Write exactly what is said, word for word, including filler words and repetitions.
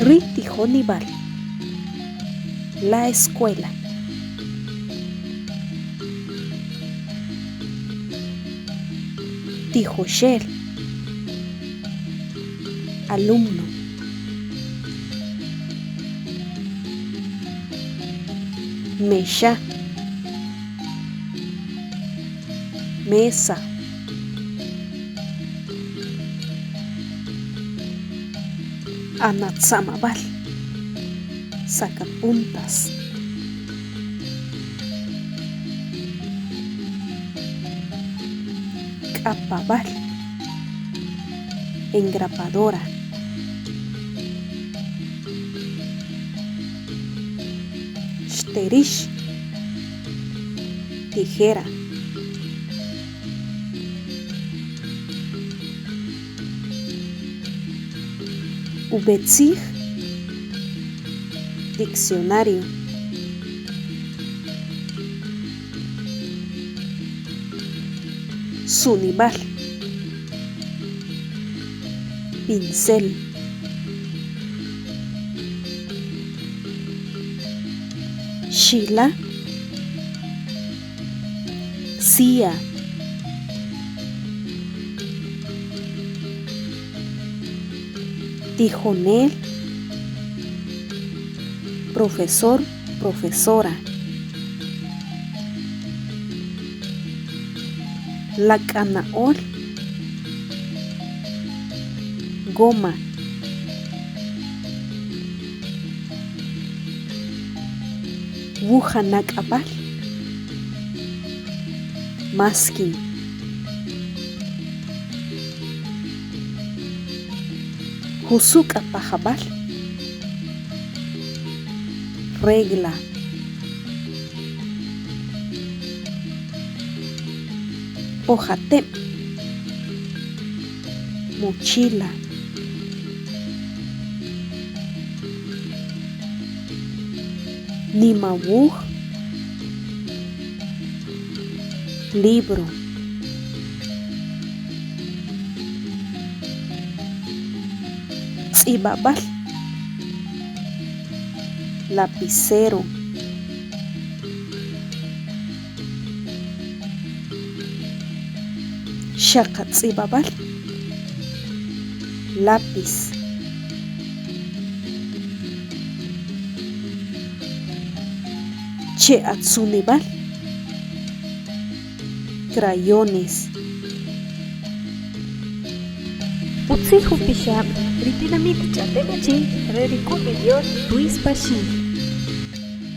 Ri tijonib'al. La escuela. Tijoxel. Alumno. Mexa. Mesa. Anatzamab'al. Sacapuntas. K'apab'al. Engrapadora. Xterix. Tijera. Ub'etzij. Diccionario. Sunib'al. Pincel. Xila. Silla. Tijonel. Profesor, profesora. Lak'ana'ol. Goma. Wujanak'ab'al. Masking. Jusuk'apajab'al. Regla. Ojateb'. Mochila. Nimawuj. Libro. Tz'ib'ab'al. Lapicero. Xaqatz'ib'ab'al. Lápiz. Che'atzunib'al. Crayones. Utzij upixab' ri tinamit ch'a'tem achij re ri K'ul ri Dios Luis Paxil.